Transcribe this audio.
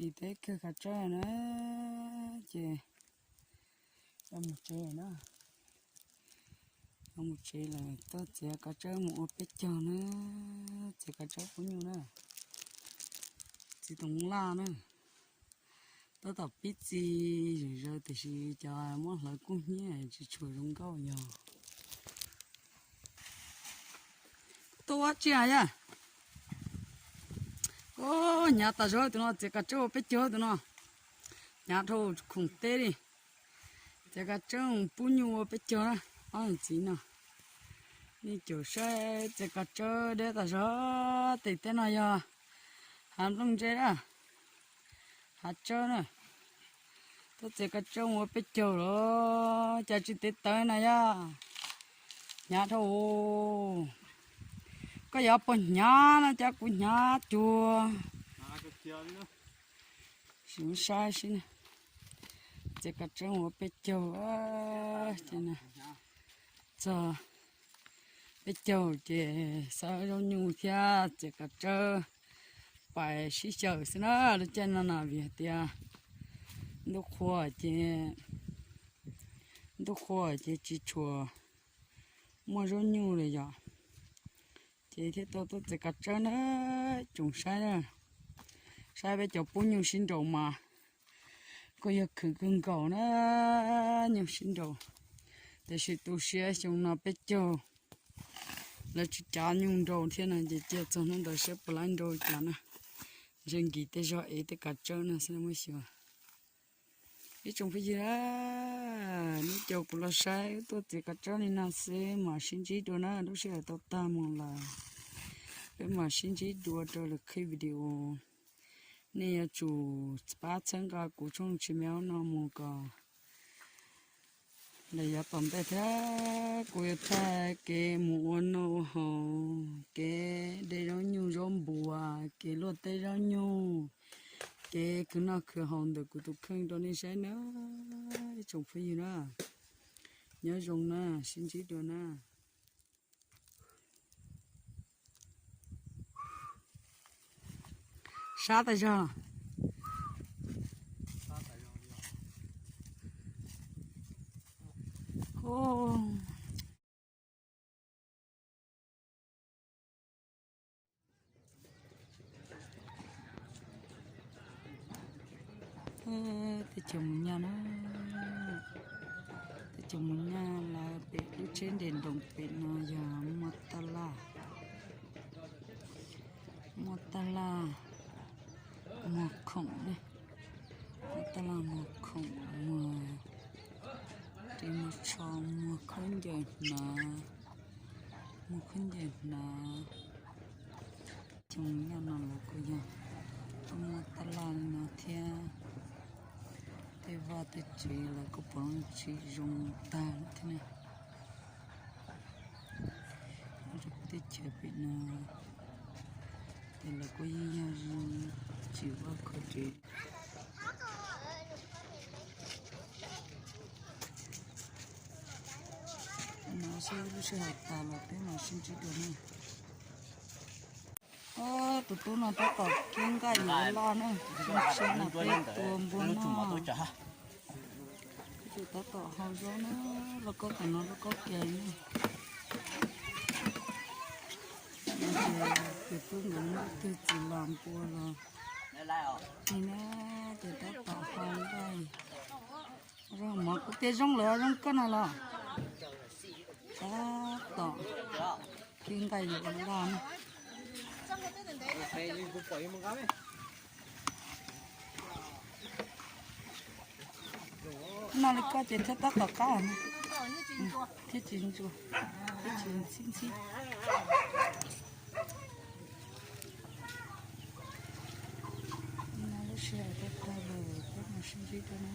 Tsis teb kawg kav tsawb na, ces yuav mus tsev na. Yuav mus tsev lawm, tuaj txiav kav tsawb mus ua peb caug na, txiav kav tsawb pub nyuj na. Txiv toov laj na, tab tom pib txi zom zaws tiam sis cov muab hlawv kub hnyiab tsis tshua zoo nkauj yog. Tuaj ua tsi yom? Hnyav tas zog tus no, txiav kav tsawb ua peb caug tus no. Hnyav dhau khoom teb li. Txiav kav tsawb pub nyuj ua peb caug na, ob niam txiv no. Nej caum saib txiav kav tsawb deb tas zog, tim tej no yog hav nplooj ntse na, hav tsawb na. Tuaj txiav kav tsawb ua peb caug los cas tsis tev tawv na yom? Hnyav dhau. Koj yuav puas hnyav no cas kuv hnyav cuag. Sim saib sib, txiav kav tsawb ua peb caug, txog peb caug ces xawb zaub nyuj thiab txiav kav tsawb pais sib xyaw xwb na. Lub caij no na vim hais tias ntuj qhua ces, ntuj qhua ces tsis tshua muaj zaub nyuj li yom. Ces thiaj tau tuaj txiav kav tsawb na, tsoom saib na, saib peb cov pub nyuj sib nraus mas kuj yog khwv kawg nkaus na, nyuj sib nraus. Tiam sis tu siab xyoo no peb caug lawv tsis cav nyuj nraus thiab no ces cia txog hnub ntawd saib puas laib nraus cas na. Ntshe nkis tej zog ev tej kav tsawb no xwb muab xyuas. Ib tsoom phooj ywg, nej caum kuv los saib wb tuaj txiav kav tsawb li no xwb, mam sib ntsib dua na, lub sij hawm tau tag mus lawm. Peb mam sib ntsib dua rau lwm qhib video. Nej yuav tsum pab txhawb nqa kuv tshooj tsis me no mus kom lawm yav tom ntej thiab kuv yuav thaij kev mus ua noj ua haus, kev de zaub nyuj zaub npua, kev luaj teb zaub nyuj, kev khwv noj khwv haus ntawm kuv tus kheej rau nej saib na, ib tsoom phooj ywg na. Nyob zoo na, sib ntsib dua na. Sab tas zog. Teb chaws mus nyaj na, teb chaws mus nyaj lawv pem lub tsheb nres nroos pem no yog muaj taj laj, muaj taj laj muag khoom ne, muaj taj laj muag khoom, muag ris muag tsho, muag khaub ncaws hnav, muag khaub ncaws hnav. Teb chaws mus nyaj no lawv kuj yog tuaj muag taj laj li no thiab. Tej vaj tej tsev lawv kuj pom tsis zoo tag thiab ne. Rau peb teb chaws pem no ces lawv kuj yeej yog tsis vaj khov tsev. No xwb, lub sij hawm tas los peb mam sib ntsib dua na. Tus tub no tab tom kib nqaij yuav laj na, zoo siab no peb tua npua no. Tus tab tom hau zaub na, lauj kaub tom no lauj kaub kiag na. Ces tus tub nkawd muaj twg txiv los npua los li na, ces tab tom hau nqaij. Zoo mov kuv tias zoo lawm, zoo kawg no los. Tab tom kib nqaij yuav ua laj na. No li koj ces thiaj tab tom qab, thiaj tsis ntsuag, thiaj tsis ntxhib ntxhib. No lub sij hawm tag tag lawm, peb mus sib ntsib dua na.